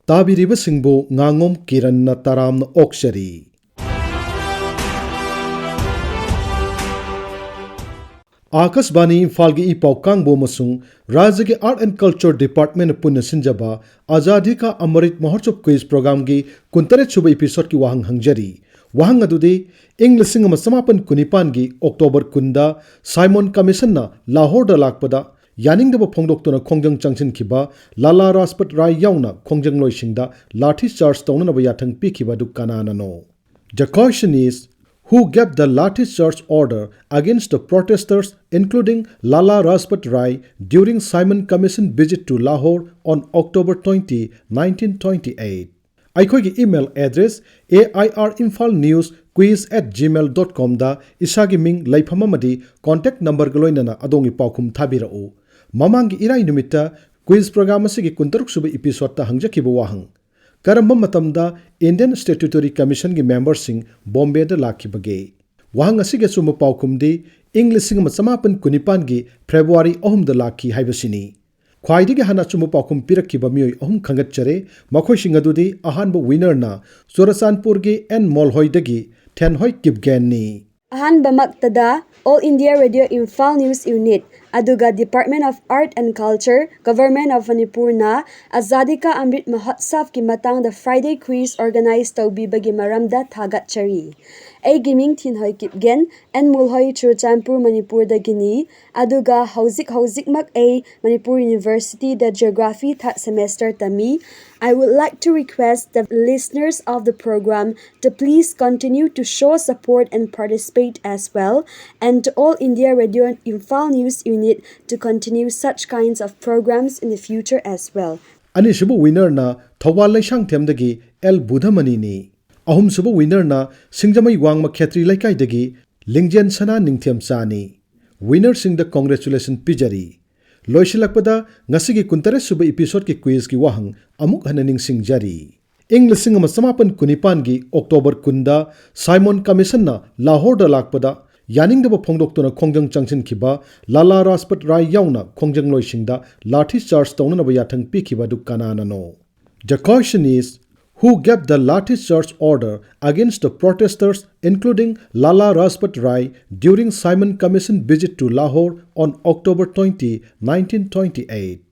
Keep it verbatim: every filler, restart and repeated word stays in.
ꯇꯥꯕꯤꯔꯤꯕꯁꯤꯡꯕꯨ ꯉꯥꯉꯣꯝ ꯀꯤꯔꯟꯅ ꯇꯔꯥꯝꯅ ꯑꯣꯛꯆꯔꯤ꯫ ꯑꯥꯀꯥꯁꯕꯥꯅꯤ ꯏꯝꯐꯥꯜꯒꯤ ꯏ ꯄꯥꯎ ꯀꯥꯡꯕꯨ ꯑꯃꯁꯨꯡ ꯔꯥꯖ꯭ꯌꯒꯤ Art and Culture Department ꯄꯨꯟꯅ ꯁꯤꯟꯖꯕ ꯑꯖꯥꯗꯤ ꯀꯥ ꯑꯃꯔꯤꯠ ꯃꯍꯣꯠꯁꯕ quiz programꯒꯤ ꯀꯨꯟꯇꯔꯦꯠ ꯁꯨꯕ episodeꯀꯤ ꯋꯥꯍꯪ ꯍꯪꯖꯔꯤ꯫ ꯋꯥꯍꯪ ꯑꯗꯨꯗꯤ, ꯏꯪ ꯂꯤꯁꯤꯡ ꯑꯃ ꯆꯃꯥꯄꯟ ꯀꯨꯟꯅꯤꯄꯥꯟꯒꯤ October ꯀꯨꯟꯗ Simon Commissionꯅ ꯂꯥꯍꯣꯔꯗ ꯂꯥꯛꯄꯗ ꯌꯥꯅꯤꯡꯗꯕ ꯐꯣꯡꯗꯣꯛꯇꯨꯅ ꯈꯣꯡꯖꯪ ꯆꯪꯁꯤꯟꯈꯤꯕ ꯂꯥꯂꯥ ꯔꯥꯖꯄꯠ ꯔꯥꯏ ꯌꯥꯎꯅ ꯈꯣꯡꯖꯪꯂꯣꯏꯁꯤꯡꯗ ꯂꯥꯊꯤ ꯆꯥꯔꯖ ꯇꯧꯅꯅꯕ ꯌꯥꯊꯪ ꯄꯤꯈꯤꯕ ꯑꯗꯨ ꯀꯅꯥꯅꯅꯣ? The question is, who gave the lathi charge order against the protesters, including Lala Rajpat Rai, during Simon Commission visit to Lahore on October twenty, nineteen twenty-eight? ꯑꯩꯈꯣꯏꯒꯤ email address A I R Imphal News quiz at gmail dot comꯗ ꯏꯁꯥꯒꯤ ꯃꯤꯡ, ꯂꯩꯐꯝ ꯑꯃꯗꯤ contact numberꯒ ꯂꯣꯏꯅꯅ ꯑꯗꯣꯝꯒꯤ ꯄꯥꯎꯈꯨꯝ ꯊꯥꯕꯤꯔꯛꯎ꯫ ꯃꯃꯥꯡꯒꯤ ꯏꯔꯥꯏ ꯅꯨꯃꯤꯠꯇ quiz program ꯑꯁꯤꯒꯤ ꯀꯨꯟꯇꯔꯨꯛ ꯁꯨꯕ episodeꯇ ꯍꯪꯖꯈꯤꯕ ꯋꯥꯍꯪ, ꯀꯔꯝꯕ ꯃꯇꯝꯗ Indian Statutory Commissionꯒꯤ memberꯁꯤꯡ ꯕꯣꯝꯕꯦꯗ ꯂꯥꯛꯈꯤꯕꯒꯦ? ꯋꯥꯍꯪ ꯑꯁꯤꯒꯤ ꯑꯆꯨꯝꯕ ꯄꯥꯎꯈꯨꯝꯗꯤ ꯏꯪ ꯂꯤꯁꯤꯡ ꯑꯃ ꯆꯃꯥꯄꯟ ꯀꯨꯟꯅꯤꯄꯥꯟꯒꯤ February ꯑꯍꯨꯝꯗ ꯂꯥꯛꯈꯤ ꯍꯥꯏꯕꯁꯤꯅꯤ꯫ ꯈ꯭ꯋꯥꯏꯗꯒꯤ ꯍꯥꯟꯅ ꯑꯆꯨꯝꯕ ꯄꯥꯎꯈꯨꯝ ꯄꯤꯔꯛꯈꯤꯕ ꯃꯤꯑꯣꯏ ꯑꯍꯨꯝ ꯈꯪꯒꯠꯆꯔꯦ꯫ ꯃꯈꯣꯏꯁꯤꯡ ꯑꯗꯨꯗꯤ, ꯑꯍꯥꯟꯕ winnerꯅ ꯆꯨꯔꯆꯥꯟꯄꯨꯔꯒꯤ and ꯃꯣꯜꯍꯣꯏꯗꯒꯤ ꯊꯦꯟꯍꯣꯏ ꯀꯤꯞꯒꯦꯟꯅꯤ꯫ ꯑꯍꯥꯟꯕꯃꯛꯇꯗ All India Radio Imphal News Unit ꯑꯗꯨꯒ Department of Art and Culture, Government of Manipurꯅ ꯑꯖꯥꯗꯤ ꯀꯥ ꯑꯃ꯭ꯔꯤꯠ ꯃꯍꯣꯠꯁꯕꯀꯤ ꯃꯇꯥꯡꯗ Friday quiz organize ꯇꯧꯕꯤꯕꯒꯤ ꯃꯔꯝꯗ ꯊꯥꯒꯠꯆꯔꯤ꯫ ꯑꯩꯒꯤ ꯃꯤꯡ ꯊꯤꯟꯍꯣꯏ ꯀꯤꯞꯒꯦꯟ, ꯑꯦꯟ ꯃꯨꯜꯍꯣꯏ, ꯆꯨꯔꯆꯥꯟꯄꯨꯔ, ꯃꯅꯤꯄꯨꯔꯗꯒꯤꯅꯤ꯫ ꯑꯗꯨꯒ ꯍꯧꯖꯤꯛ ꯍꯧꯖꯤꯛꯃꯛ ꯑꯩ ꯃꯅꯤꯄꯨꯔ Universityꯗ Geography third semester ꯇꯝꯃꯤ꯫ I would like to request the listeners of the program to please continue to show support and participate as well, and to All India Radio Imphal News Unit to continue such kinds of programs in the future as well. ꯑꯅꯤꯁꯨꯕ winnerꯅ Thoubal ꯂꯩꯁꯥꯡꯊꯦꯝꯗꯒꯤ L ꯕꯨꯙꯃꯅꯤꯅꯤ꯫ ꯑꯍꯨꯝꯁꯨꯕ winnerꯅ ꯁꯤꯡꯖꯃꯩ ꯋꯥꯡꯃ ꯈꯦꯇ꯭ꯔꯤ ꯂꯩꯀꯥꯏꯗꯒꯤ ꯂꯤꯡꯖꯦꯟ ꯁꯅꯥ ꯅꯤꯡꯊꯦꯝꯆꯥꯅꯤ꯫ Winnerꯁꯤꯡꯗ congratulation ꯄꯤꯖꯔꯤ꯫ ꯂꯣꯏꯁꯤꯜꯂꯛꯄꯗ ꯉꯁꯤꯒꯤ ꯀꯨꯟꯇꯔꯦꯠ ꯁꯨꯕ episodeꯀꯤ quizꯀꯤ ꯋꯥꯍꯪ ꯑꯃꯨꯛ ꯍꯟꯅ ꯅꯤꯡꯁꯤꯡꯖꯔꯤ꯫ ꯏꯪ ꯂꯤꯁꯤꯡ ꯑꯃ ꯆꯃꯥꯄꯟ ꯀꯨꯟꯅꯤꯄꯥꯟꯒꯤ October ꯀꯨꯟꯗ Simon Commissionꯅ ꯂꯥꯍꯣꯔꯗ ꯂꯥꯛꯄꯗ ꯌꯥꯅꯤꯡꯗꯕ ꯐꯣꯡꯗꯣꯛꯇꯨꯅ ꯈꯣꯡꯖꯪ ꯆꯪꯁꯤꯟꯈꯤꯕ ꯂꯥꯂꯥ ꯔꯥꯖꯄꯠ ꯔꯥꯏ ꯌꯥꯎꯅ ꯈꯣꯡꯖꯪꯂꯣꯏꯁꯤꯡꯗ ꯂꯥꯊꯤ ꯆꯥꯔꯖ ꯇꯧꯅꯅꯕ ꯌꯥꯊꯪ ꯄꯤꯈꯤꯕ ꯑꯗꯨ ꯀꯅꯥꯅꯅꯣ? The question is, who gave the lathi charge order against the protesters, including Lala Rajpat Rai, during Simon Commission visit to Lahore on October twenty, nineteen twenty-eight?